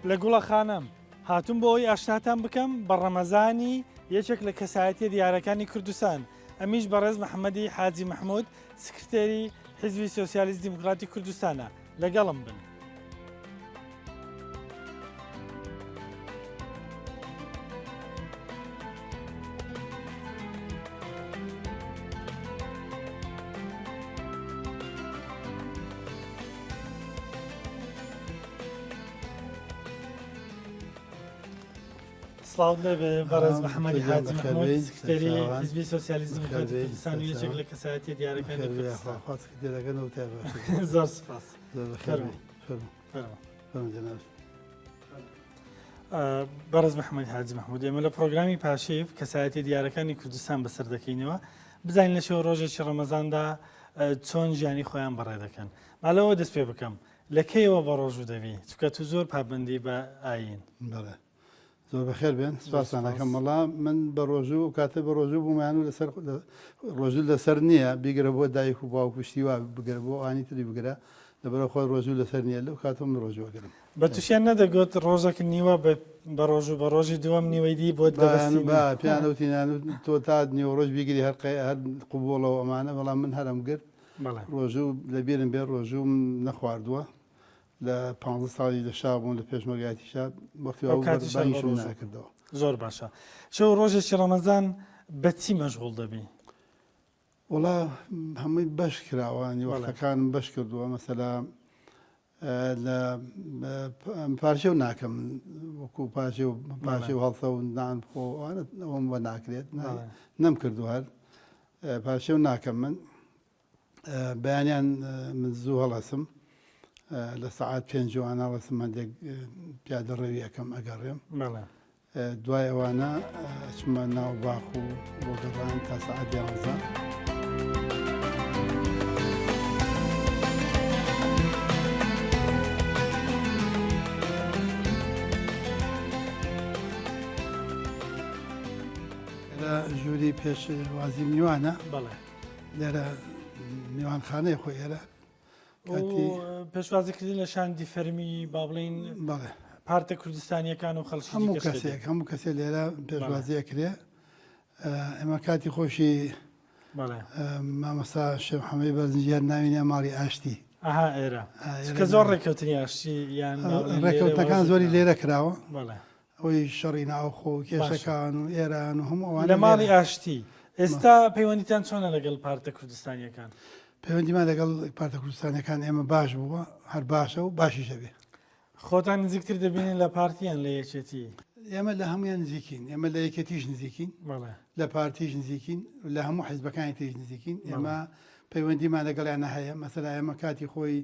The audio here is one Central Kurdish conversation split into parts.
لە گوڵەخانەم، هاتووم بۆ ئەوەی ئاشناتان بکەم بە ڕەمەزانی یەکێک لە کەسایەتیە دیارەکانی کوردستان، ئەمیش بەڕێز محەمەدی حاجی مەحمود سکرتێری حیزبی سۆسیالیست دیموکراتی کوردستانە، لەگەڵم بن. سڵاوت لێبێ بەڕێز محەممەدی حاجی مەحموود سکرتێری حیزبی سۆسیالیست دیموکراتی کوردستان و یەکێک لە کەسایەتیە دیارەکانی کوردستان. زۆر سپاس. بەڕێز محەممەد حاجی مەحموود ئێمە لە پرۆگرامی پاشیف کەسایەتی دیارەکانی کوردستان بەسەر دەکەینەوە بزانین لە شەو ڕۆژێکی ڕەمەزاندا چۆن ژیانی خۆیان بەڕێ دەکەن مالەوە دەست پێ بکەم لە کەیەوە بە ڕۆژوو دەبی چونکە تو زۆر پابەندی بە ئایین؟ بەڵێ زۆر بەخێر بێن سپاستان ئەکەم وەڵا من بە ڕۆژوو ئەو کاتە بە ڕۆژوو بووم و لەسەر ڕۆژوو لەسەر نییە بیگرە بۆ دایک و باوک و شتی وا بگرە بۆ ئەوانی تری بگرە لەبەرە خۆی ڕۆژوو لەسەر نییە لەو کاتە من ڕۆژوو ئەگرم. بە توشیان نەدەگوت ڕۆژەک نیوە بە ڕۆژوو بە ڕۆژی دووەم نیوەی دی بۆت دەبەستین؟ با پێیان وتین تۆ تا نیوەڕۆژ بیگری هەر قەی هەر قبوڵە و ئەمانە بەڵام من هەرم گرت ڕۆژوو لەبیرم بێ ڕۆژووم نەخواردووە لە پانزە ساڵی لە شا بووم لە پێشمەرگایەتی شا وەختی ئەو کاتیش هەر بانگیشم بە ڕۆژوو. ناکردەوە. زۆر باشە شەو ڕۆژێکی ڕەمەزان بە چی مەشغوڵ دەبی؟ وەڵا هەمووی بەش کراوە ینی بەڵێ. وەختەکانم بەش کردووە مەسەلا لە پارچەو ناکەم وەکو پارچەو بەڵێ. پارچەو هەڵسە و نان بخۆ ئەوانە ئەوەم بۆ ناکرێت بەڵێ. نەمکردووە هەر پارچەو ناکەم من. بەیانیان من زوو هەڵەسم لە سەعات پێنجوان هەڵەسم هەندێک پیادە ڕێوی ئەەکەم ئەگەڕێم دوای ئەوانە ئەچمە ناو باخ و بۆ گەڕان تا سەعات یانزە. لە ژووری پێشوازی میوانە بەڵێ. لێرە میوانخانەی خۆی ئێرە کاتی پێشوازیکردن لە شاندی فەرمی با بڵین بەڵێ پارتە کوردستانیەکان و خەڵکی هەموو دیکەش لێ کەسێک هەموو کەسێک لێرە پێشوازی ئەکرێ ئێمە کاتی خۆشی بەڵێ مامۆستا شێخ محەممەدی بەرزنجی هەر ناوی نێ ماڵی ئاشتی ئەها ئێرە ئا، ئێرە چونکە زۆر ڕێککەوتنی ئاشتی یان با بڵێین لێرە ڕێککەوتنەکان وازی زۆری کراوە. لێرە کراوە بەڵێ ئەوەی شەڕی ناوخۆ و کێشەکان و ئێران و هەموو ئەوانە لە ماڵی لێرە. ئاشتی ئێستا پەیوەندیتان چۆنە لەگەڵ پارتە کوردستانیەکان؟ پەیوەندیمان لەگەڵ پارتە کوردستانیەکان ئێمە باش بووە، هەر باشە و باشیش ئەبێ. خۆتان نزیکتر دەبینن لە پارتی یان لە یەکێتی؟ ئێمە لە هەموویان نزیکین، ئێمە لە یەکێتیش نزیکین، لە پارتیش نزیکین، لە هەموو حیزبەکانی تریش نزیکین. ئێمە پەیوەندیمان لەگەڵیانە هەیە. مەسەلا ئێمە کاتی خۆی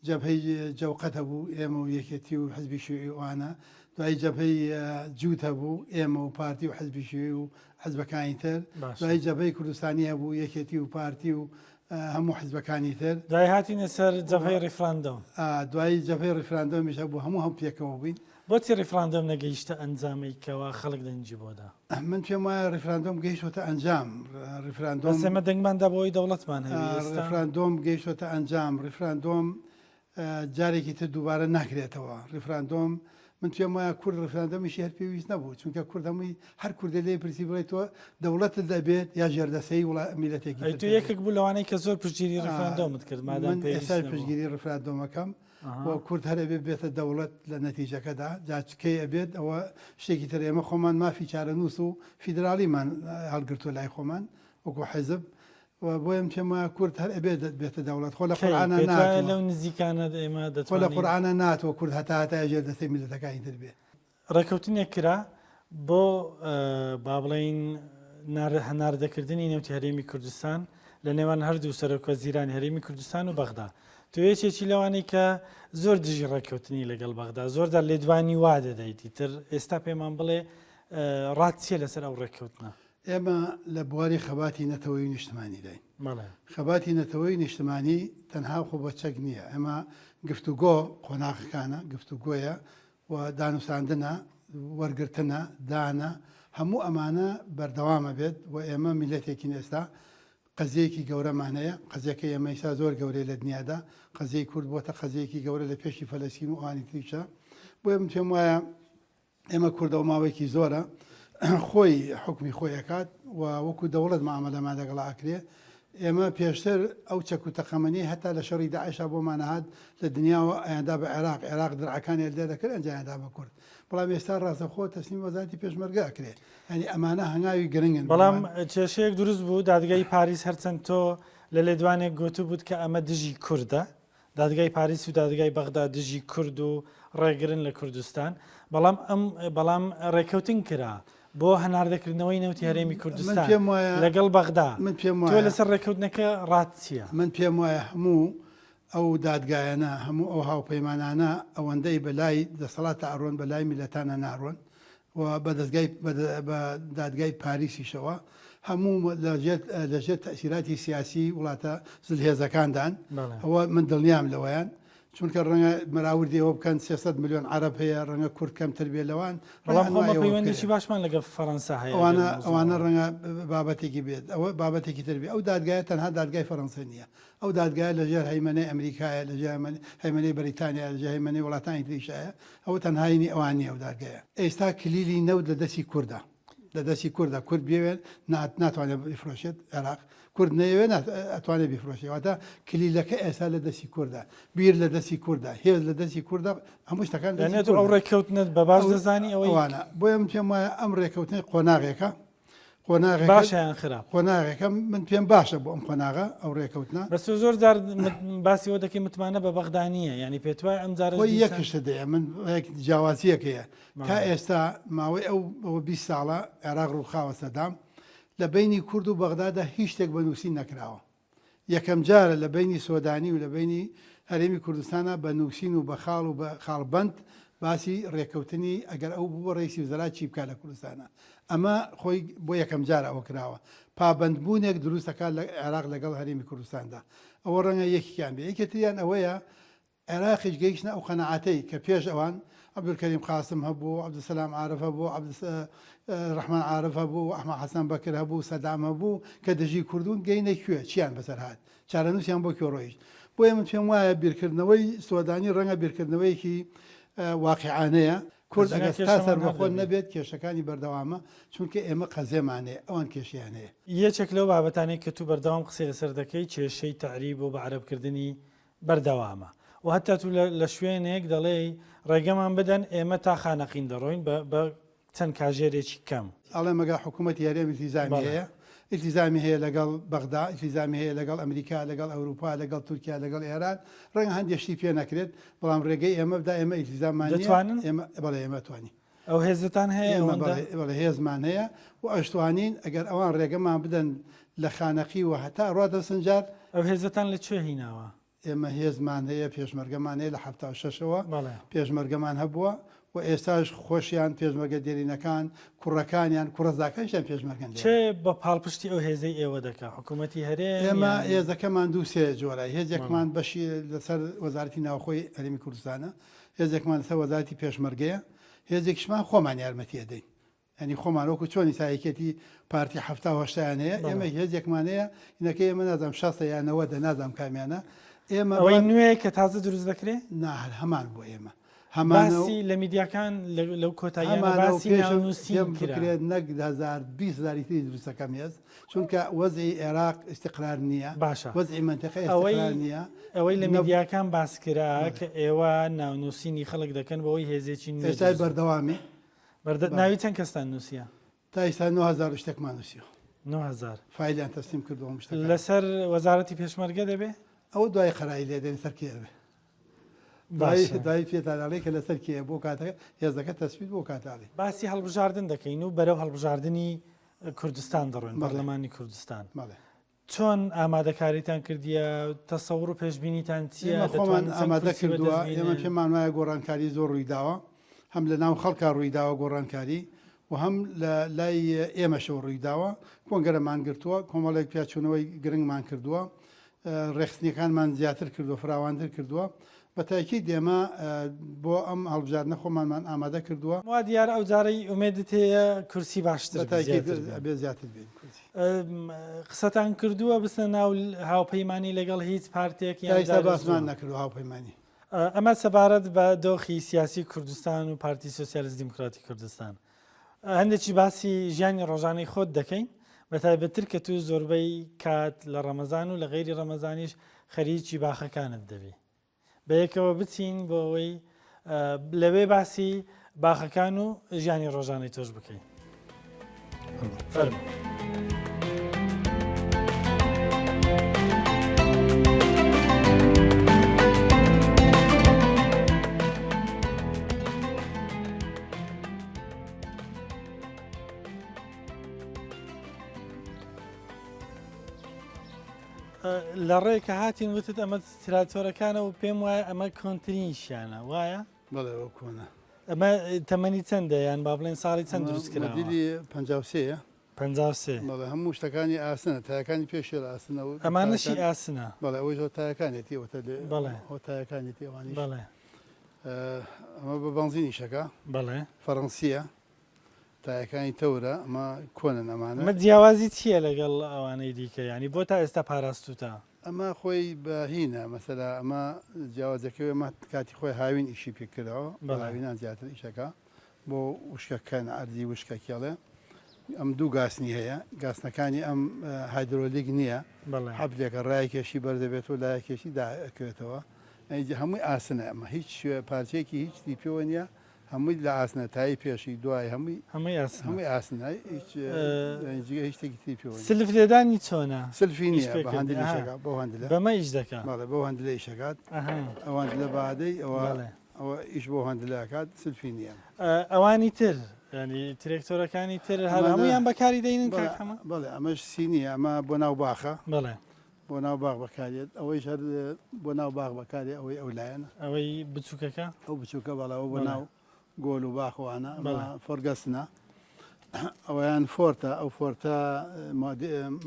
جەبهەی جەوقەت هەبوو، ئێمە و یەکێتی و حزبی شیوعی و ئەوانە، دوایی جەبهەی جووت هەبوو، ئێمە و پارتی و حزبی شیوعی و حزبەکانی تر، دوایی جەبهەی کوردستانی هەبوو، یەکێتی و پارتی و هەموو حزبەکانی تر. دوایی هاتینە سەر جەبهەی ڕیفراندۆم. دوایی جەبهەی ڕیفراندۆمیش هەبوو، هەموو هەم پێکەوە بووین. بۆچی ڕیفراندۆم نەگەیشتە ئەنجامەی کەوا خەڵک دەنگی بۆ دا؟ من پێم وایە ڕیفراندۆم گەیشتۆتە ئەنجام، ڕیفراندۆم. بەس ئێمە دەنگمان دا بۆ ئەوەی دەوڵەتمان هەبی ئێستا. ڕیفراندۆم گەیشتۆتە ئەنجام، ڕیفراندۆم جارێکی تر دووبارە ناکرێتەوە، ڕیفراندۆم من پێم وایە کورد ڕیفراندۆمیشی هەر پێویست نەبوو، چونکە کورد هەمووی هەر کوردێ لێی پرسی بڵێ تۆ دەوڵەتت ئەبێت یا ژێردەسەی وڵا میللەتێکی ئەی تر تۆ یەکێک بوو لەوانەی کە زۆر پشتگیری ڕیفراندۆمت کرد مادام من پێویست ئێستاش نەبوو. پشتگیری ڕیفراندۆمەکەم. و کورد هەر ئەبێت بێتە دەوڵەت لە نەتیجەکەدا، جا چ کەی ئەبێت ئەوە شتێکی ترە، ئێمە خۆمان مافی چارەنووس و فیدراڵیمان هەڵگرتووە لای خۆمان وەکو حیزب و بۆیە من پێم وایە کورد هەر ئەبێت بێتە دەوڵەت، خۆ لە کەی؟ قورئانا پێت وایە نەهاتووە. لەو نزیکانە ئێمە خۆ لە دەتوانین. قورئانا نەهاتووە کورد هەتا هەتایە ژێر دەستەی میللەتەکانی تر بێ. ڕێکەوتنێک کرا بۆ با بڵێین هەناردەکردنی نەوتی هەرێمی کوردستان لە نێوان هەردوو سەرۆکوەزیرانی هەرێمی کوردستان و بەغدا. تۆ یەکێکی لەوانەی کە زۆر دژی ڕێککەوتنی لەگەڵ بەغدا، زۆرجار لێدوانی وا دەدەیت، ئیتر ئێستا پێمان بڵێ ڕات چییە لەسەر ئەو ڕێککەوتنە؟ ئێمە لە بواری خەباتی نەتەوەیی و نیشتمانیداین. خەباتی نەتەوەیی و نیشتمانی تەنها خۆ بە چەک نییە. ئێمە گفتوگۆ قۆناغەکانە، گفتوگۆیە و دانوساندنە، وەرگرتنە، دانە، هەموو ئەمانە بەردەوام ئەبێت و ئێمە میللەتێکین ئێستا قەزیەیەکی گەورەمان هەیە، قەزیەکەی ئێمە ئیستا زۆر گەورەیە لە دنیادا، قەزیەی کورد بۆتە قەزیەیەکی گەورە لە پێشی فەلەستین و ئەوانی تریشە. بۆیە من پێم وایە ئێمە کوردەوە ماوەیەکی زۆرە خۆی حوکمی خۆی ئەکات و وەکو دەوڵەت معامەلەمان لەگەڵا ئەکرێ. ئێمە پێشتر ئەو چەک و تەقەمەنیەی هەتا لە شەڕی داعشا بۆمان ئەهات لە دنیاوە ئەیاندا بە عێراق، عێراق درعەکانی دەردەکرد ئەنجا ئەیاندا بە کورد. بەڵام ئێستا ڕاستەوخۆ تەسلیمی وەزارەتی پێشمەرگە ئەکرێ. یانی ئەمانە هەنگاوی گرنگن بەڵام بۆمان. کێشەیەک دروست بوو، دادگای پاریس هەرچەند تۆ لە لێدوانێک گۆتبووت کە ئەمە دژی کوردە، دادگای پاریس و دادگای بەغدا دژی کورد و ڕێگرن لە کوردستان، بەڵام ئەم بەڵام ڕێکەوتن کرا بۆ هەناردەکردنەوەی نەوتی هەرێمی من کوردستان پێم وایە لەگەڵ بەغدا، من پێم تۆ وایە لەسەر ڕێکەوتنەکە ڕات چییە؟ من پێم وایە هەموو ئەو دادگایانە، هەموو ئەو هاوپەیمانانە ئەوەندەی بە لای دەسەڵاتا ئەڕۆن بە لای میللەتانا ناڕۆن و بە دەزگای بە دادگای پاریسیشەوە هەموو لە ژێر لە ژێر تەئسیراتی سیاسی وڵاتە زلهێزەکاندان ئەوە من دڵنیام لەوەیان چونکە ڕەنگە مەراوردی ئەوە بکەن 300 ملیۆن عەرەب هەیە ڕەنگە کورد کەمتر بێ لەوان بەڵام خۆ پەیوەندێکی باشمان لەگەڵ فەرەنسا هەیە ئەوانە ئەوانە ڕەنگە بابەتێکی بێت ئەوە بابەتێکی تر بێ ئەو دادگایە تەنها دادگای فەرەنسا نییە ئەو دادگایە لە ژێر هەیمەنەی ئەمریکایە، لە ژێر هەیمەنەی بەریتانیایە، لە ژێر هەیمەنەی وڵاتانی تریشایە، ئەوە تەنها هینی ئەوان نییە ئەو دادگایە. ئێستا کلیلی نەوت لە دەستی کوردە، لە دەستی کوردە، کورد بیەوێت ناتوانێت بیفرۆشێت عێراق، کورد نەیەوێت ئەتوانێت بیفرۆشێت، واتە کلیلەکە ئێستا لە دەستی کوردە، بیر لە دەستی کوردە، هێز لە دەستی کوردە، هەموو شتەکان لە دەستی یانی تۆ ئەو کوردە. ڕێککەوتنەت بە باش دەزانی ئەوەی ئەوانە، بۆیە من پێم وایە ئەم ڕێککەوتنەی قۆناغێکە، قۆناغێکە باشە یان خراپ؟ قۆناغێکە من پێم باشە بۆ ئەم قۆناغە ئەو ڕێکەوتنە. بەس تۆ زۆر جار باسی ئەوە دەکەی متمانە بە بەغدا نییە یانی پێت وایە ئەم جارەش خۆی یەک دیسان شت هەیە من یەک جیاوازییەک هەیە تا بەڵێ. ئێستا ماوەی ئەو ئەوە 20 ساڵە عێراق ڕووخاوە سەدام لە بەینی کورد و بەغدادا هیچ شتێک بە نووسین نەکراوە یەکەم جارە لە بەینی سۆدانی و لە بەینی هەرێمی کوردستانا بە نووسین و بە خاڵ و بە خاڵبەند باسی ڕێککەوتنی ئەگەر ئەو بوو بە ڕەئیسی وزەرا چی بکا لە کوردستانا ئەمە خۆی بۆ یەکەم جارە ئەوە کراوە پابەندبوونێک دروست ئەکات لە عێراق لەگەڵ هەرێمی کوردستاندا ئەوە ڕەنگە یەکێکیان بێ یەکێ تریان ئەوەیە عێراقیش گەیشتنە ئەو قەناعەتەی کە پێش ئەوان عەبدولکەریم قاسم هەبوو، عەبدولسەلام عارف هەبوو، عەبدولڕەحمان عارف هەبوو، ئەحمەد حەسەن بەکر هەبوو، سەدام هەبوو کە دژی کوردبوون، گەینە کوێ؟ چییان بەسەر هات؟ چارەنووسیان بۆ کوێ ڕۆیشت؟ بۆیە من پێم وایە بیرکردنەوەی سۆدانی ڕەنگە بیرکردنەوەیەکی واقیعانەیە. کورد ئەگینا ئەگەر تا کێشەمان هەر سەربەخۆ دەبێ. نەبێت کێشەکانی بەردەوامە، چونکە ئێمە قەزێمان هەیە، ئەوان کێشەیان هەیە. یەکێک لەو بابەتانەی کە تو بەردەوام قسەی لەسەر دەکەی کێشەی تەعریب و بەعەرەبکردنی بەردەوامە و هەتا تو لە شوێنێک دەڵێی ڕێگەمان بدەن ئێمە تا خانەقین دەڕۆین بە بە چەند کاژێرێکی کەم. ئەڵێم ئەگەر حکوومەتی هەرێم ئیلتیزامی بەڵێ. هەیە، ئیلتیزامی هەیە لەگەڵ بەغدا، ئیلتیزامی هەیە لەگەڵ ئەمریکا، لەگەڵ ئەورووپا، لەگەڵ تورکیا، لەگەڵ ئێران، ڕەنگە هەندێ شتی پێ نەکرێت، بەڵام ڕێگەی ئێمە بدا ئێمە ئیلتیزاممان نییە، دەتوانن؟ ئێمە بەڵێ ئێمە ئەتوانین. ئەو هێزتان هەیە ئێمە ئەوەندە؟ بەڵێ بەڵێ هێزمان هەیە و ئەشتوانین ئەگەر ئەوان ڕێگەمان بدەن لە خانەقی و هەتا ئەڕواتە سنجار. ئەو هێزەتان لە کوێ هیناوە؟ ئێمە هێزمان هەیە، پێشمەرگەمان هەیە لە 76ەوە بەڵێ. پێشمەرگەمان هەبووە و ئێستاش خۆشیان پێشمەرگە دێرینەکان، کوڕەکانیان، کوڕەزاکانیشیان پێشمەرگەن لێرە. کێ بە پاڵپشتی ئەو هێزەی ئێوە دەکا؟ حکوومەتی هەرێم ئێمە یان؟ هێزەکەمان دوو سێ جۆرە، بەڵێ. هێزێکمان بەشی لەسەر وەزارەتی ناوخۆی هەرێمی کوردستانە، هێزێکمان لەسەر وەزارەتی پێشمەرگەیە، هێزێکیشمان خۆمان یارمەتی ئەدەین. یانی خۆمان وەکو چۆن ئیستا یەکێتی پارتی حەفتا و هەشتایان هەیە بەڵێ. ئێمە هێزێکمان هەیە هینەکەی ئێمە نازانم شەستە یا نەوەدە نازانم کامیانە ئێمە ئەوەی بەڵام نوێ کە تازە دروست دەکرێ؟ نا هەر هەمان بووە ئێمە هەمانە و باسی لە میدیاکان لە- لەو کۆتاییانە هەمانە و باسی پێشم ناونووسین پێم کرا. بکرێت نەک هەزار 20 هەزاری تری دروست دەکەم هێز چونکە وەزعی عێراق ئیستقرار نییە باشە وەزعی مەنتیقە ئەوەی ئیستقرار نییە ئەوەی لە نە میدیاکان باس کرا بەڵێ. کە ئێوە ناونووسینی خەڵک دەکەن بۆ ئەوەی هێزێکی نوێ ئێستای دروست بکەن. بەردەوامی بەردە بەڵێ. ناوی چەند کەستان نووسیە؟ تا ئیستا 9000 و شتێکمان نووسیوە. 9000. فایلیان تەسلیم کردووە هەموو شتەکان. لەسەر وەزارەتی پێشمەرگە دەبێ؟ ئەوە دوای قەراری لێ دێن سەر کێ ئەبێ. دوای باشە. دوای پێتان ئەڵێ کە لەسەر کێیە بۆ کاتەکە هێزەکە تەسبیت بۆ کاتە ئەڵێ. باسی هەڵبژاردن دەکەین و بەرەو هەڵبژاردنی کوردستان دەڕۆین، بەڵێ. پەرلەمانی کوردستان. بەڵێ. چۆن ئامادەکاریتان کردیە؟ تەسەوڕ و پێشبینیتان چییە؟ ئێمە خۆمان دەتوانن چەند ئامادە کورسی کردووە، بەدەست ئێمە بینن؟ پێمان وایە گۆڕانکاری زۆر ڕوویداوە، هەم لە ناو خەڵکا ڕوویداوە گۆڕانکاری و هەم لە لای ئێمەشەوە ڕوویداوە، کۆنگرەمان گرتووە، کۆمەڵێک پیاچوونەوەی گرنگمان کردووە، ڕێکخستنیەکانمان زیاتر کردووە، فراوانتر کردووە، بە تاکید ئێمە بۆ ئەم هەڵبژاردنە خۆمانمان ئامادە کردووە. وا دیارە ئەو جارەی ئومێدت هەیە کورسی باشتر بە بن، تاکید زیاتر بن. ئەبێ زیاتر بێن کورسی. قسەتان کردووە بچنە ناو هاوپەیمانی لەگەڵ هیچ پارتێک تا یان ئیستا جارێ باسمان زووە؟ نەکردووە هاوپەیمانی. ئەمە سەبارەت بە دۆخی سیاسی کوردستان و پارتی سۆسیالیست دیموکراتی کوردستان. هەندێکی باسی ژیانی ڕۆژانەی خۆت دەکەین بە تایبەتتر کە تو زۆربەی کات لە ڕەمەزان و لە غەیری ڕەمەزانیش خەریکی باخەکانت دەبی. بەیەکەوە بچین بۆ ئەوەی لەوێ باسی باخەکان و ژیانی ڕۆژانەی تۆش بکەین. فەرموو. لە ڕێ کە هاتین وتت ئەمە تراکتۆرەکانە و پێم وایە ئەمە کۆنترینشیانە وایە؟ بەڵێ ئەوە کۆنە. ئەمە تەمەنی چەندە یان با بڵێن ساڵی چەند دروست کراوە؟ مۆدیلی 53 53 بەڵێ هەموو شتەکانی ئاسنە تایەکانی پێشێ ئاسنە و ئەمانەشی ئاسنە بەڵێ ئەوەی زۆر تایەکانێتی ئەوەتە لێ بەڵێ ئەو تایەکانێتی ئەوانیش بەڵێ ئەمە بە بەنزینیشەکە بەڵێ فەڕەنسیە تایەکانی تەورە ئەمە کۆنن ئەمانە. ئەمە جیاوازی چییە لەگەڵ ئەوانەی دیکە یانی بۆ تا ئێستا پاراستووتە؟ ئەمە خۆی بە هینە مەسەلا ئەمە جیاوازەکەی ئەمە کاتی خۆی هاوین ئیشی پێ کراوە هاوینان زیاتر ئیشەکە بۆ وشکەکەن ئەرزی وشکە کێڵێ ئەم دوو گاسنی هەیە گاسنەکانی ئەم هایدرۆلیک نییە حەبلێکە ڕایکێشی بەردەبێت و لایەکێشی داکەوێتەوە هەمووی ئاسنە ئەمە هیچ پارچەیەکی هیچ دی پێوە نییە هەمووی لە ئاسنە تای پێشی دوای هەمووی هەمووی ئاسنە هەمووی ئاسنە هیچ جگە هیچ شتێکی تری پێوە نییە. سلف لێدانی چۆنە؟ سلفی نییە بە هەندل ئیش ئەکات بەو هەندلە بەمە ئیش دەکا بەڵێ بەو هەندلە ئیش ئەکات ئەو هەندلە بادەی ئەوە ئەوە ئیش بۆ هەندلە ئەکات سلفی نییە. ئەوانی تر ینی ترێکتۆرەکانی تر هەر هەموویان بەکاری دەینن کاک حەمە؟ بەڵێ ئەمەش سینیە ئەمە بۆ ناو باخە. بەڵێ بۆ ناو باخ بەکارێت ئەوەیش هەر بۆ ناو باخ بەکارێ ئەوەی ئەو لایەنە. ئەوەی بچووکەکە؟ ئەو بچووکە بەڵێ ئەوە بۆ ناو گۆل و باخ وانە ئەمە فۆرگەسنە ئەویان فۆرتە ئەو فۆرتە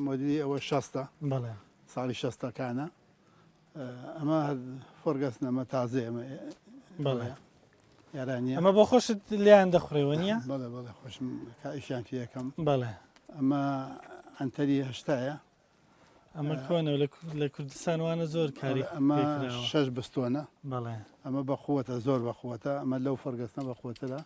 مۆدیلی ئەوە شەستە بەڵێ ساڵی شەستەکانە ئەمە هەر فۆرگەسنە ئەمە تازەیە ئەمە بەڵێ ئێرانیە ئەمە بۆ خۆشت لێیان دەخڕێەوە نییە؟ بەڵێ بەڵێ خۆشم کائیشیان پێەکەم بەڵێ ئەمە ئەنتەری هەشتایە ئەمە کۆنە لە کوردستان وانە زۆر کاری ئەمە شەش بستۆنە بەڵێ ئەمە بە قوتە زۆر بە قوتە ئەمە لەو فەرگەستە بە قوترە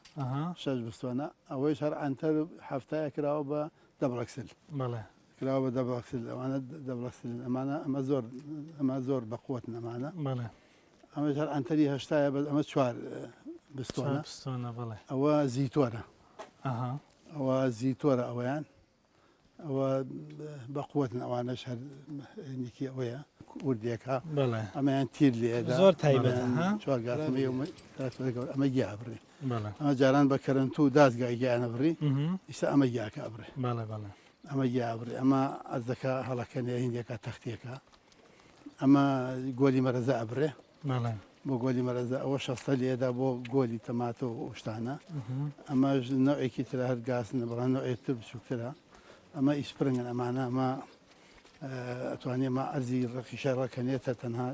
شەش بستۆنە ئەوەیش هەر ئەتەر هەفتایە کراوە بە دەبڕەکسل بەڵێ کراوە بە دەبڕەکسل ئەوانە دەبڕەکسل ئەمانە ئەمە زۆر ئەمە زۆر بە قوتن ئەمانە بەڵێ ئەمە هەر ئەتەری هەشتایە بە ئەمە چوار بستۆنە بستۆنە بەڵێ ئەوە زیتۆرە ئەوە زیتۆرە ئەویان ئەوە بەقوەتن ئەوانەش هەر نکی ئەوەیە وردێکە بەڵێ ئەمەیان تیر لێدا زۆر تایبەتە ها چوار گاسمەی ئەمە گیا بڕێ بەڵێ ئەمە جاران بە کەرەنت و دازگای گیانە بڕی ئیستا ئەمە گیاکە ئەبڕێ بەڵێ بەڵێ ئەمە گیا بڕێ ئەمە ئەرزەکە هەڵەکەنێ هیندێکە تەختیەکە ئەمە گۆلی مەرەزە ئەبرێ بۆ گۆلی مەرەزە ئەوە شەستە لێدا بۆ گۆلی تەماتۆ و شتانە ئەمەش نەوەیەکی ترە هەر گاسنە بەڵام نەوەیەک تر بچووکترە ئەمە ئیسپرنگن ئەمانە ئەمە ئەتوانێ ئەمە ئەرزی ڕقیشە ڕەکەنێتە تەنها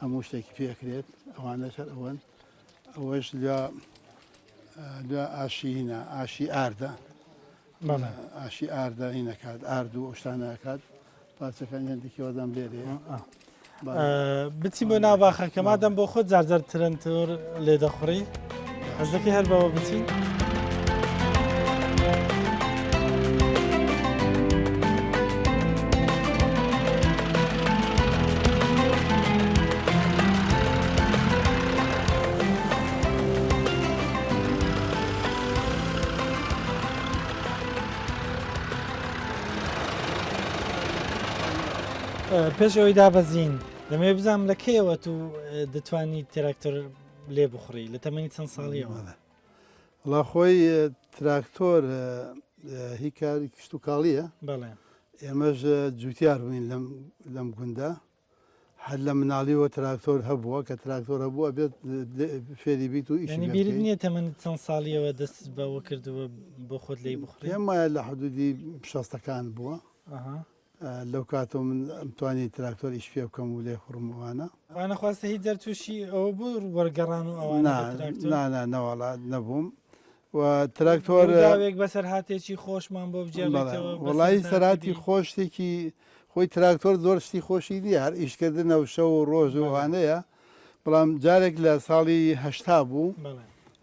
هەموو شتێکی پێکرێت ئەوانەش هەر ئەوەن ئەوەش لە لە ئاشی هینە ئاشی ئاردە ئاشی ئاردە هینەکات ئارد و ئەو شتانە ئەکات پارچەکانی هەندێکی وەزام لێرەیە بچین بۆ ناو باخەکە مادەم بۆ خۆت جارجار ترەنتۆر لێ دەخوڕی حەزەکەی هەر بەوە بچین؟ پێش ئەوەی دابەزین دەمەوێت بزانم لە کەیەوە تو دەتوانی تراکتۆر لێ بخوڕی لە تەمەنی چەند ساڵیەوە؟ وەڵا خۆی تراکتۆر هی کاری کشتوکاڵیە بەڵێ ئێمەش جوتیار بووین لەم لەم گوندە هەر لە مناڵیەوە تراکتۆر هەبووە کە تراکتۆر هەبووە بێت فێری بیت و ئیشی یعنی پێ بیرت بکەی. نییە تەمەنت چەند ساڵیەوە دەستت بەوە کردووە بۆ خۆت لێی بخوڕی؟ پێم وایە لە حدودی شەستەکان بووە ئەها. لەو کاتەوە من ئەمتوانی تراکتۆر ئیش پێ بکەم و لێ خوڕم ئەوانە. خوانەخواستە هیچ جار تووشی ئەوە بووی وەرگەڕان و ئەوانە نا بە تراکتۆر؟ نا نا نەوەڵا نەبووم و تراکتۆر ڕووداوێک بەسەرهاتێکی خۆشمان بۆ بەڵێ بگێڕیتەوە وەڵایی بەسەرهاتی سەرهاتی بی؟ خۆش شتێکی خۆی تراکتۆر زۆر شتی خۆشی نییە هەر ئیشکردنە و شەو و ڕۆژ و بەڵێ ئەوانەیە. بەڵام جارێک لە ساڵی 80 بوو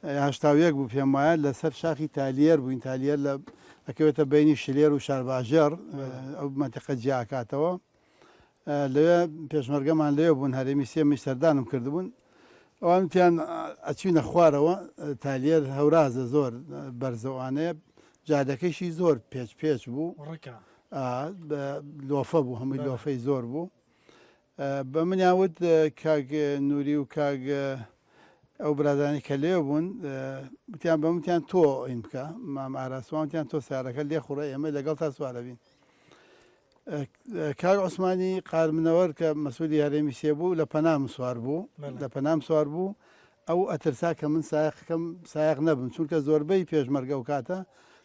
81 بوو پێم وایە لەسەر شاخی تالیەر بووین تالیەر لە ئەکەوێتە بینی شلێر و شارباژێڕ ئەو مەنتیقە جیاکاتەوە لەوێ پێشمەرگەمان لەوێ بوون هەرێمی سێ منیش سەردانم کردبوون ئەوان وتیان ئەچوینە خوارەوە تالیەر هەورازە زۆر بەرزەوانەیە جادەکەیشی زۆر پێچ پێچ بوو ڕکە لۆفە بوو هەمووی لۆفەی زۆر بوو بە منیان وت کاک نوری و کاک ئەو برادانی کە لێ بوون وتیان بە وتیان تۆ ئین بکە مام ئاراسوان وتیان تۆ سارەکە لێ خوڕە ئێمە لەگەڵ تا سوارە بین کاک عوسمانی قارمنەوەر کە مەسولی هەرێمی سێ بوو لە پەنام سوار بوو لە پەنام سوار بوو ئەو ئەترسا کە من سایەقەکەم سایەق نەبم چونکە زۆربەی پێشمەرگە و کاتە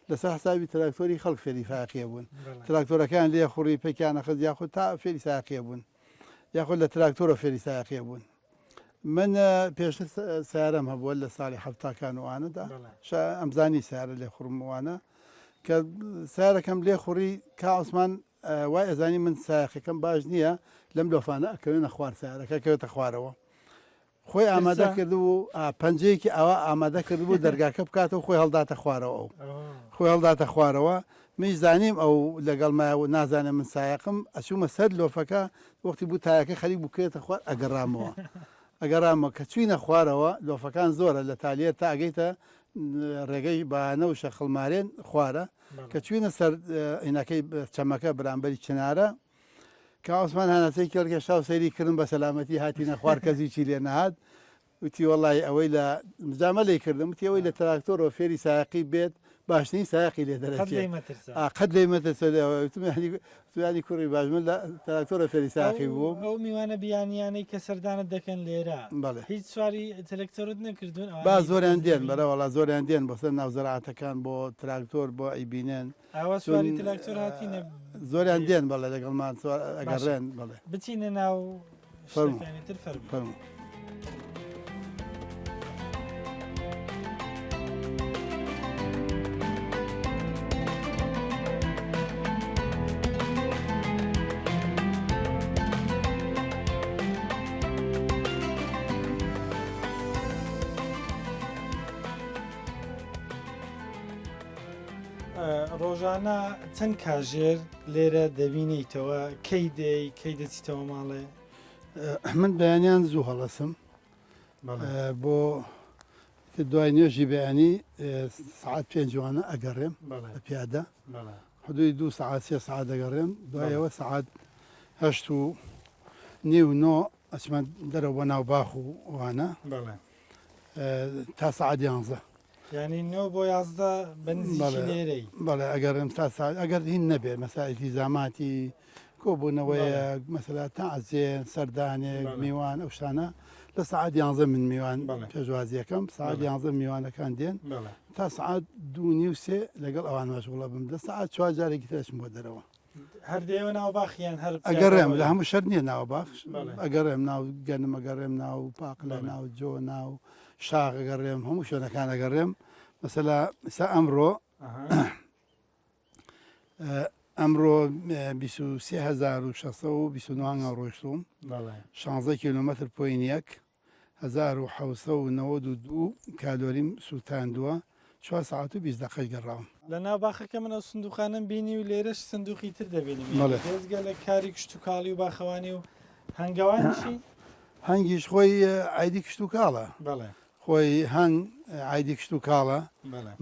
لەسەر حسابی تراکتۆری خەڵک فێری فاقیە بوون تراکتۆرەکان لێ خوڕی پێکیانە خز یاخود تا فێری ساقیە بوون یاخود لە تراکتۆرە فێری سایەقیە بوون من پێشتر سیارەم هەبووە لە ساڵی حەفتاکان وانەدا ئەمزانی سیارە لێ خوڕموانە کە سیارەکەم لێ خوڕی کا عوسمان وای ئەزانی من سایەقەکەم باش نییە لەم لۆفانە ئەکەوێنە خوار سیارەکە کەوێتە خوارەوە خۆی ئامادە کردبوو پەنجەیەکی ئاوا ئامادە کردبوو دەرگاکە بکاتەوە خۆی هەڵداتە خوارەوە ئەو خۆی هەڵداتە خوارەوە منیش زانیم ئەو لەگەڵ مایە و نازانێ من سایەقم ئەچوومە سەر لۆفەکە وەختی بوو تایەکە خەریک بوو بکەوێتە خوار ئەگەڕامەوە ئەگەڕامەوە کە چووینە خوارەوە لۆفەکان زۆرە لە تالیەر تا ئەگەیتە ڕێگەی بانە و شەخڵمارێن خوارە کە چووینە سەر ئینەکەی چەمەکە بەرامبەری چنارە کە عوسمان هەناسەی کێڵکێشا و سەیری کردم بە سەلامەتی هاتینە خوار کەس هیچی لێ نەهات وتی وەڵی ئەوەی لە مجامەلەی کردم وتی ئەوەی لە تراکتۆرەوە فێری سایەقی بێت باشترین سایەقی لێ دەرەچێت قەت لێی مەترسە وتم یانی کوڕی باش من لە تراکتۆرە فێری سایەقی بووم ئەو میوانە بیانیانەی کە سەردانت دەکەن لێرە بەڵێ هیچ سواری ترەکتۆرت نەکردوون با زۆریان دێن بەرە وەڵا زۆریان دێن بۆ سەر ناو زەراعەتەکان بۆ تراکتۆر بۆ ئەیبینن ئاوا سواری تراکتۆر هاتینە زۆریان دێن بەڵێ لەگەڵمان ئەگەڕێن بەڵێ بچینە ناو شتەکانی تر فەرموو فەرموو. ڕۆژانە چەند کاژێر لێرە دەبینیتەوە کەی دێی کەی دەچیتەوە ماڵێ؟ من بەیانیان زوو هەڵەسم بۆ دوای نوێژی بەیانی سعات پێنجوانە ئەگەڕێم بە پیادە حدوی دو سعات سێ سعات دەگەڕێم دوایەوە سعات هەشت و نیو نۆ ئەچمە دەرەوە بۆ ناو باخ و وانە تا سعات یانزە یانی نۆ بۆ 11 بە نزیکی لێرەی. بەڵێ ئەگەرم تا ساعت ئەگەر هین نەبێ مەسا ئیلتیزاماتی کۆبوونەوەیەک مەسەلا تەعزیە سەردانێک میوان ئەو شتانە لە سەعات یانزە من میوان پێشوازیەکەم سەعات یانزە میوانەکان دێن تا سەعات دوو نیو سێ لەگەڵ ئەوان مەشغوڵە بم لە سەعات چوار جارێکی ترەچم بۆ دەرەوە. هەر دێوە ناو باخ یان هەر ئەگەڕێم لە هەموو شەرت نییە ناو باخ ئەگەڕێم ناو گەنم ئەگەڕێم ناو پاقلە ناو جۆ ناو شاخ ئەگەڕێم هەموو شوێنەکان ئەگەڕێم مەسەلا ئستا ئەمڕۆ ئەمڕۆ 23629 هەنگاو ڕۆیشتوم 16 کیلومتر پوین یەک 1792 کالۆریم سووتاندووە چوار سەعات و 20 دەقەش گەڕاوم. لە ناو باخەکە من ئەو سندوقانەم بینی و لێرەش سندوقی تر دەبینم یانی بێجگە لە کاری کشتوکاڵی و باخەوانی و هەنگەوانیشی؟ هەنگیش خۆی عەیدی کشتوکاڵە. بەڵێ. خۆی هەنگ عەیدی کشتوکاڵە.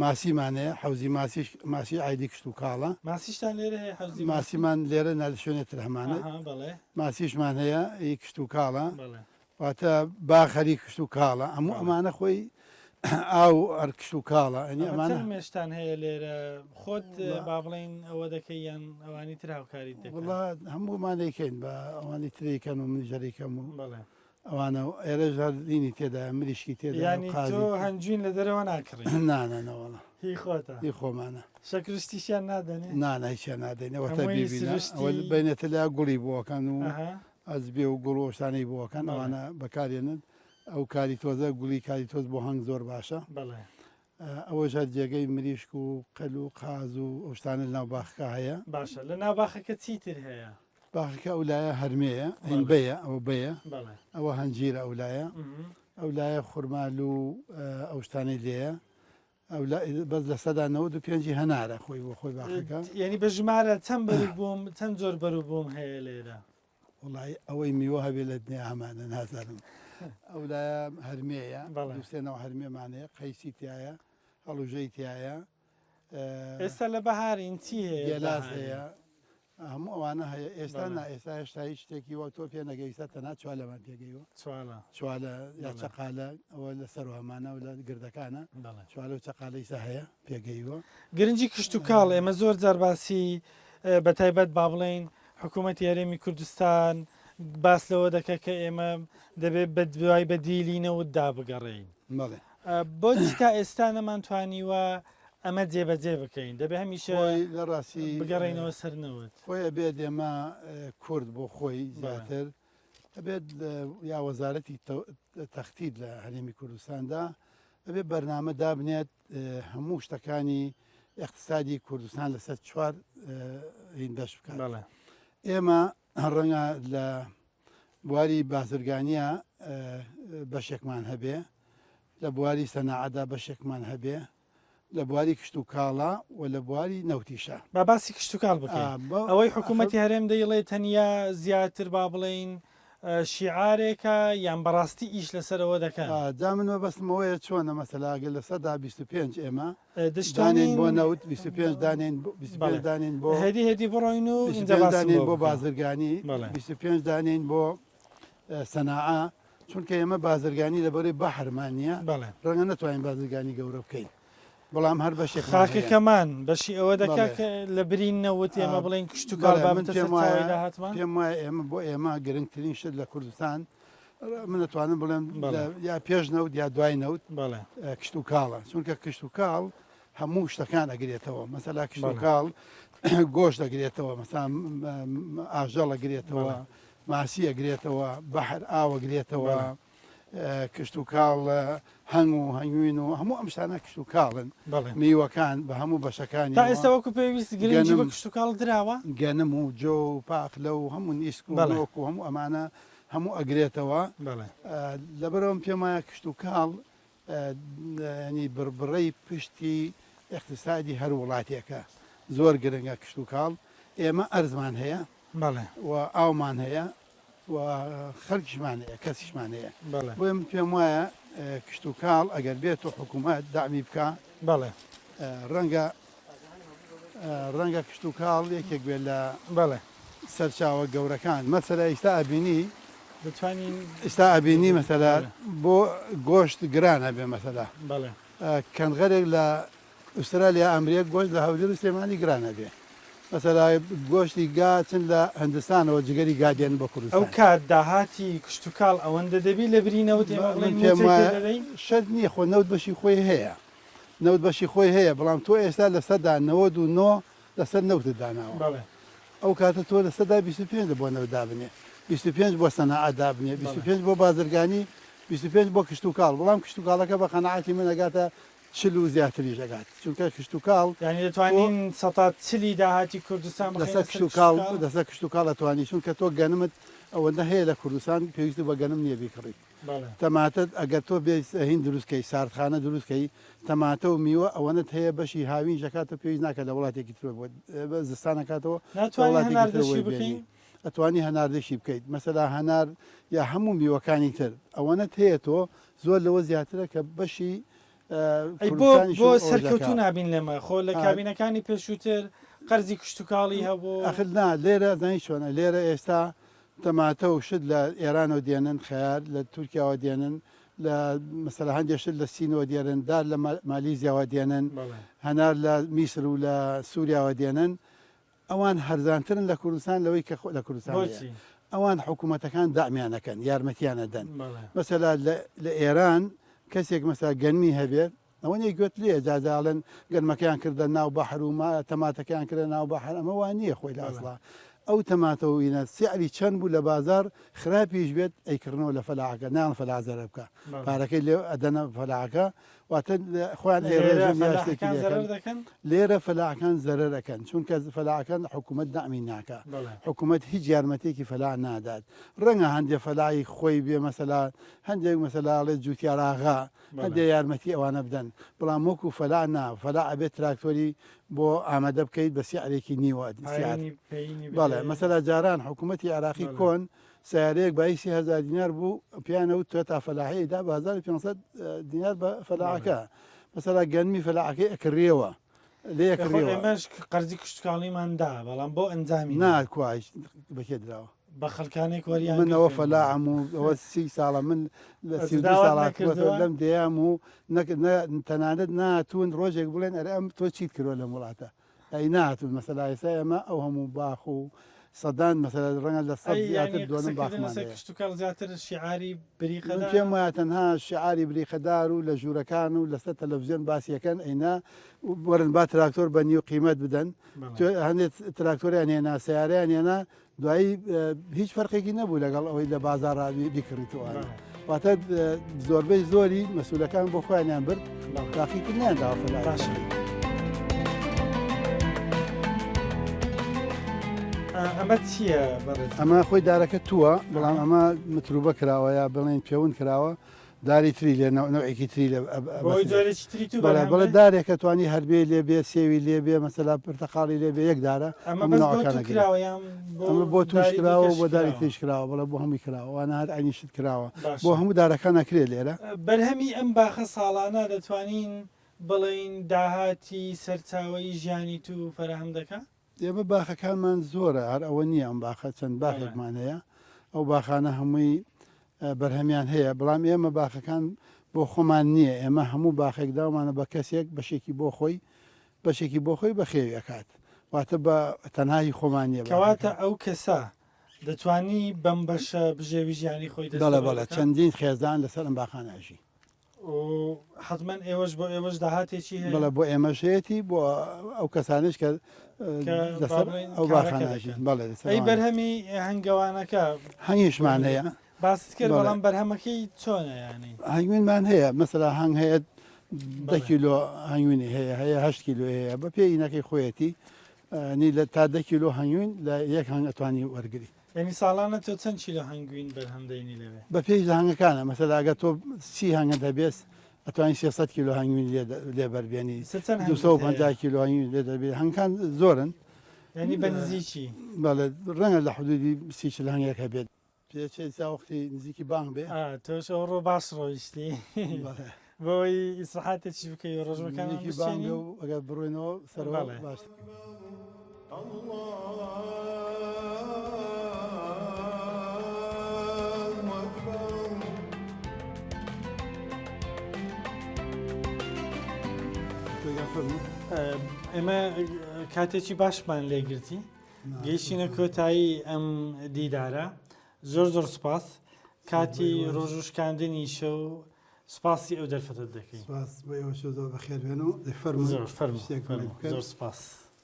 ماسیمان هەیە حەوزی ماسیش ماسی عەیدی کشتوکاڵە. ماسیشتان لێرە هەیە حەوزی ماسی؟ ماسیمان لێرە نا لە شوێنێ تر هەمانە. بەڵێ. ماسیشمان هەیە ئی کشتوکاڵە. بەڵێ. واتە باخ هەری کشتوکاڵە هەموو ئەمانە خۆی ئاو هەر کشتوکاڵە ئەنی ئەمانە چەند مێشتان هەیە لێرە خۆت با بڵێین ئەوە دەکەی یان ئەوانی تر هاوکاریت دەکەن؟ وەڵا هەموومان دەیکەین بە ئەوانی تری کەن و منیش هەریکەم و ئەوانە و ئێرەش هەر دینی تێدایە مریشکی تێدایە یانی تۆ هەنجوین لە دەرەوە ناکڕی؟ نا نا نا وەڵا هی خۆتە هی خۆمانە شەکرشتیشیان نادەنێ؟ نا نا هیچیان نادەین ئەوەتا بیبینە ئەوە بینێتە لا گوڵی بۆکان و ئەزبێ و گوڵ و ئەو شتانەی بۆکەن ئەوانە بەکارێنن ئەو کاریتۆزە گوڵی کاریتۆز بۆ هەنگ زۆر باشە ئەوەش هەر جێگەی مریشک و قەل و قاز و ئەو شتانە لەناو باخەکە هەیە. باشە لە ناو باخەکە چی تر هەیە؟ باخەکە ئەو لایە هەرمێیە، هینبەیە، ئەوە بەیە، ئەوە هەنجیرە ئەو لایە، ئەو لایە خورمالوو و ئەو شتانەی لێیە. ئەو بەس 95%ی هەنارە خۆی بۆ خۆی باخەکە. یعنی بە ژمارە چەند بەروبووم چەند جۆر بەروبووم هەیە لێرە؟ وڵی ئەوەی میوە هەبێ لە دنیا هەمانە نازانم. ئەو لایە هەرمێیە، دووسێنەوە هەرمێمانەیە، قەیسی تایە، هەڵوژەی تایە. ئێستا لە بەهارین چی هەیە؟ گێلاس هەیە، هەموو ئەوانە هەیە. ئێستا نا، ئێستا هێشتا هیچ شتێکی وە تۆ پێ نەگەیستا، تەنها چوالەمان پێگەیوە. چوالە. چوالە یا چەقالە، ئەوە لە سەر هەمانە و لە گردەکانە. چوالە و چەقالە ئیسا هەیە پێگەیوە. گرنگی کشتوکاڵ ئێمە زۆر جار باسی بە تایبەت با بڵێین حکوومەتی هەرێمی کوردستان باس لەوە دەکە کە ئێمە دەبێت بە دوای بەدیلی نەوتدا بگەڕێین. بۆچی تا ئێستا نەمانتوانیوە ئەمە جێبەجێ بکەین؟ دەبێ هەمیشە لە ڕاستی بگەڕێینەوە سەر نەوت. خۆی ئەبێت ئێمە کورد بۆ خۆی زیاتر ئەبێت یا وەزارەتی تەختید لە هەرێمی کوردستاندا ئەبێت بەرنامە دابنێت هەموو شتەکانی اقتصادی کوردستان لەسەر چوار هین بەش بکات. ئێمە ڕەنگە لە بواری بازرگانیە بەشێکمان هەبێ، لە بواری سەناعەدا بەشێکمان هەبێ، لە بواری کشتوکاڵا و لە بواری نەوتیشە. با باسی کشتوکاڵ بکەین. ئەوەی حکوومەتی هەرێم دەیڵێ تەنیا زیاتر با بڵێین شیعارێکە یان بەڕاستی ئیش لەسەرەوە دەکەن؟ جا من مەبەستم ئەوەیە چۆنە مەسەلا ئەگەر 25% ئێمە دانێین بۆ نەوت، 25 دانێین 25 دانێین بۆ هێدی هێدی بڕۆین و 25 دانێین بۆ بازرگانی، 25 دانێین بۆ سەناعە، چونکە ئێمە بازرگانی لەبەرەی بەحرمان نییە، ڕەنگە نەتوانین بازرگانی گەورە بکەین، بەڵام هەر بەشێک خاکەکەمان بەشی ئەوە دەکات کە لە برین نەوت ئێمە بڵێن کشتوکاڵ من پێم وایە ئێمە بۆ ئێمە گرنگترین شت لە کوردستان من دەتوانم بڵێم یا پێش نەوت یا دوای نەوت کشتوکاڵە، چونکە کشتوکاڵ هەموو شتەکان ئەگرێتەوە. مەسەلا کشتوکاڵ گۆشت دەگرێتەوە، مەسا ئاژەڵ ئەگرێتەوە، ماسی ئەگرێتەوە، بەحر ئاو ئەگرێتەوە، کشتوکاڵ هەنگ و هەنگوین و هەموو ئەم شتانە کشتوکاڵن، میوەکان بە هەموو بەشەکانی. تا ئێستا وەکو پێویست گرنگی بە کشتوکاڵ دراوە؟ گەنم و جۆ و پاقلە و هەموو نیسک و نۆک و هەموو ئەمانە هەموو ئەگرێتەوە. لەبەرئەوە پێم وایە کشتوکاڵ ینی بڕبڕەی پشتی ئیقتیسادی هەر وڵاتێکە، زۆر گرنگە کشتوکاڵ. ئێمە ئەرزمان هەیە و ئاومان هەیە و خەلکیشمان هەیە، کەسیشمان هەیە. بۆیە من پێم وایە کشتوکاڵ ئەگەر بێت و حکوومەت دەعمی بکا، ڕەنگە ڕەنگە کشتوکاڵ یەکێک بێت لە سەرچاوە گەورەکان. مەسەلە ئیستا ئەبینی دەتوانین ئیستا ئەبینی مەسەلە بۆ گۆشت گران ئەبێ، مەسەلە کەنغەرێک لە ئوسترالیا ئەمرێ گۆشت لە هەولێر و سلێمانی گران ئەبێ. مەسەلا گۆشتی گا چن لە هندستانەوە جگەری گا دێن بۆ کوردستان. ئەو کات داهاتی کشتوکاڵ ئەوەندە دەبی لە بری نەوت ئێمە بڵێین مووچەی پێ دەدەین؟ شەرت نییە خۆ نەوت بەشی خۆی هەیە نەوت بەشی خۆی هەیە بەڵام تۆ ئێستا 99% لەسەر نەوتت داناوە ئەو کاتە تۆ 25% بۆ نەوت دابنێ 25 بۆ سەناعە دابنێ 25 بۆ بازرگانی 25 بۆ کشتوکاڵ بەڵام کشتوکاڵەکە بە قەناعەتی من ئەگاتە 40 و زیاتریش ئەگات چونکە کشتوکاڵ یانی دەتوانین 40% داهاتی کوردستان بخەینە سەر کشتوکاڵ؟ لەسەر کشتوکاڵ ئەتوانی چونکە تۆ گەنمت ئەوەندە هەیە لە کوردستان پێویستت بە گەنم نییە بیکڕیت. تەماتەت ئەگەر تۆ بێیت هین دروست کەی ساردخانە دروست کەی تەماتە و میوە ئەوەنەت هەیە بەشی هاوین ژەکاتەوە پێویست ناکات لە وڵاتێکی ترەوە بۆ زستان ئەکاتەوە لە وڵاتێکی ترەوە بۆی بێنی ئەتوانی هەناردەشی بکەیت مەسەلا هەنار یا هەموو میوەکانی تر ئەوەنەت هەیە تۆ زۆر لەوە زیاترە کە بەشی ئەی بۆ بۆ سەرکەوتوو نابین لەمە خۆ لە کابینەکانی پێشووتر قەرزی کشتوکاڵی هەبوو. ئەخر نا لێرە زانی چۆنە لێرە ئێستا تەماتە و شت لە ئێرانەوە دێنن، خەیار لە تورکیاوە دێنن، لە مەسەلە هەندێ شت لە سینەوە دێنن، دار لە مالیزیاوە دێنن، هەنار لە میسر و لە سووریاوە دێنن. ئەوان هەرزانترن لە کوردستان لەوەی کە لە کوردستان هەیە. ئەوان حکوومەتەکان دەعمیان ئەکەن، یارمەتیان ئەدەن. مەسەلا لە ئێران کەسێک مەسەلا گەنمی هەبێت، ئەوە نیە گوێت لێیە جا جا ئەڵێن گەنمەکەیان کردە ناو بەحر و تەماتەکەیان کردە ناو بەحر ئەمە وا نییە خۆی لە ئەسڵا ئەو تەماتە و ئینە سعری چەند بوو لە بازار خراپیش بێت ئەیکڕنەوە لە فەلاحەکە نایان فەلاح زەرەر بکە پارەکەی لێ ئەدەنە فەلاحەکە و واتە خۆیان ئەیڕێژن یا شتێکی لێکەن. لێرە فەلاحەکان زەرەر ئەکەن چونکە فەلاحەکان حکوومەت دەعمی ناکا حکوومەت هیچ یارمەتیەکی فەلاح نادات ڕەنگە هەندێ فەلاحی خۆی بێ مەسەلا هەندێک مەسەلا ئەڵێ جوتیار ئاغا هەندێ یارمەتی ئەوانە بدەن بەڵام وەکو فەلاح نا فەلاح ئەبێت تراکتۆری بۆ ئامادە بکەیت بە سعرێکی نیوە سعر بەڵێ مەسەلا جاران حکوومەتی عێراقی کۆن سەیارەیەک بایی 3000 دینار بوو پێیان وت تۆیۆتا فەلاحی ئەیدا بە 1500 دینار بە فەلاحەکە مەسەلا گەنمی فەلاحەکەی ئەکڕیەوە لێ ئەکڕیەوە ئێمەش قەرزی کشتکاڵیمان دا بەڵام بۆ ئەنجامی نا کوا بەکێ دراوە بە خەڵکانێک وەریان من ئەوە فەلاحم و ئەوە سی ساڵە من لە سی ساڵ لەم دەیام و تەنانەت ناتون ڕۆژێک بڵێن ئەرێ ئەم تۆ چیت کردوە لەم وڵاتە ئەی نەهاتوون مەسەلا ئێستا ئێمە ئەو هەموو باخ و سەدان مەسەلا ڕەنگە لە سەد ئەی زیاتر یانی دۆنم قسەکردن باخمان لەسەر هەیە. کشتوکاڵ زیاتر شیعاری من بریقەدارە؟ پێم وایە تەنها شیعاری بریقەدار و لە ژوورەکان و لەسەر تەلەفزیۆن باسی ئەکەن ئەینا وەرن با تراکتۆر بە نیو قیمەت بدەن بەڵێ. تۆ هەندێ تراکتۆریان هێنا سەیارەیان هێنا دوایی هیچ فەرقێکی نەبوو لەگەڵ ئەوەی لە بازاڕا بیکڕیتەوە واتە زۆربەی زۆری مەسولەکان بۆ خۆیانیان برد باقی تر نەیان باشە ئەمە چییە بەڕێز؟ ئەمە خۆی دارەکە تووە بەڵام ئەمە متروبە کراوە یا بڵێن پێون کراوە داری تری لێ نەوعێکی تری لێ بۆی جۆرێکی تری تو بەڵێ بەڵێ دارێکە توانی هەربێ لێ بێ سێوی لێ بێ مەسەلا پرتەقاڵی لێ بێ یەک دارە ئەمە بەس بۆ تو کراوە یان ئەمە بۆ توش کراوە بۆ داری تریش کراوە بەڵێ بۆ هەمووی کراوە وانە هەر عەینی شت کراوە بۆ هەموو دارەکان ئەکرێ لێرە. بەرهەمی ئەم باخە ساڵانە دەتوانین بڵێین داهاتی سەرچاوەی ژیانی تو فەراهەم دەکا؟ ئێمە باخەکانمان زۆرە هەر ئەوە نییە ئەم باخە چەند باخێکمان هەیە ئەو باخانە هەمووی بەرهەمیان هەیە بەڵام ئێمە باخەکان بۆ خۆمان نییە ئێمە هەموو باخێک داومانە بە کەسێک بەشێکی بۆ خۆی بەشێکی بۆ خۆی بەخێوی ئەکات واتە بە تەنها هی خۆمان نییە کەواتە ئەو کەسە دەتوانی بەم بەشە بژێوی ژیانی خۆی بەڵێ بەڵێ چەندین خێزان لەسەر ئەم باخانە ئەژین. و حەتمەن ئێوەش بۆ ئێوەش داهاتێکی هەیە؟ بەڵێ بۆ ئێمەش هەیەتی بۆ ئەو کەسانەش کە لەسەر ئەو باخانە ئەژین. بەڵێ لەسەر ئەی بەرهەمی هەنگەوانەکە؟ هەنگیشمان هەیە. باست کرد بەڵام بەرهەمەکەی چۆنە یانی؟ هەنگوینمان هەیە مەسەلا هەنگ هەیە دە کیلۆ هەنگوینی هەیە هەیە هەشت کیلۆ هەیە بە پێی ئینەکەی خۆیەتی نی لە تا دە کیلۆ هەنگوین لە یەک هەنگ ئەتوانی وەرگری. یانی ساڵانە تۆ چەند کیلۆ هەنگوین بەرهەم دەینی لەوێ؟ بە پێی هەنگەکانە مەسەلا ئەگەر تۆ 30 هەنگت هەبێت ئەتوانی 300 کیلۆ هەنگوین لێ بەربێنی ئیستا چەند هەنگت هەیە؟ 250 کیلۆ هەنگوین لێ دەربێنی هەنگەکان زۆرن. یانی بە نزیکی؟ بەڵێ ڕەنگە لە حدودی 30 40 هەنگێک هەبێت. پێچێ تا وەختی نزیکی بانگ بێ. ئا تۆش ئەوڕۆ باش ڕۆیشتی بەڵێ. بۆی ئیسراحەتێکیش بکەی و ڕۆژوەکانمان نزیکی بانگ بشکێنین. بێ و ئەگەر بڕۆینەوە سەرەوە بەڵێ. باشتر. ئێمە کاتێکی باشمان لێگرتی. گەیشتینە کۆتایی ئەم دیدارە زۆر زۆر سپاس کاتی ڕۆژ و شکاندنی شەو سپاسی ئەو دەرفەتە دەکەین سپاس بۆ ئێوە زۆر بەخێر بێن و فەرموون زۆر فەرموو شتێک فەرموو بکەن زۆر سپاس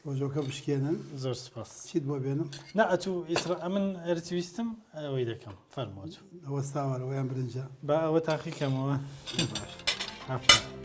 ڕۆژەکە بشکێنن زۆر سپاس چیت بۆ بێنم نا ئەتوو ئیسرا ئەمن ئەرچ ویستم ئەوەی دەکەم فەرموو ئەتوو ئەوە ساوارەوەیان برنجە با ئەوە تاقی کەمەوە باش ئافەرین.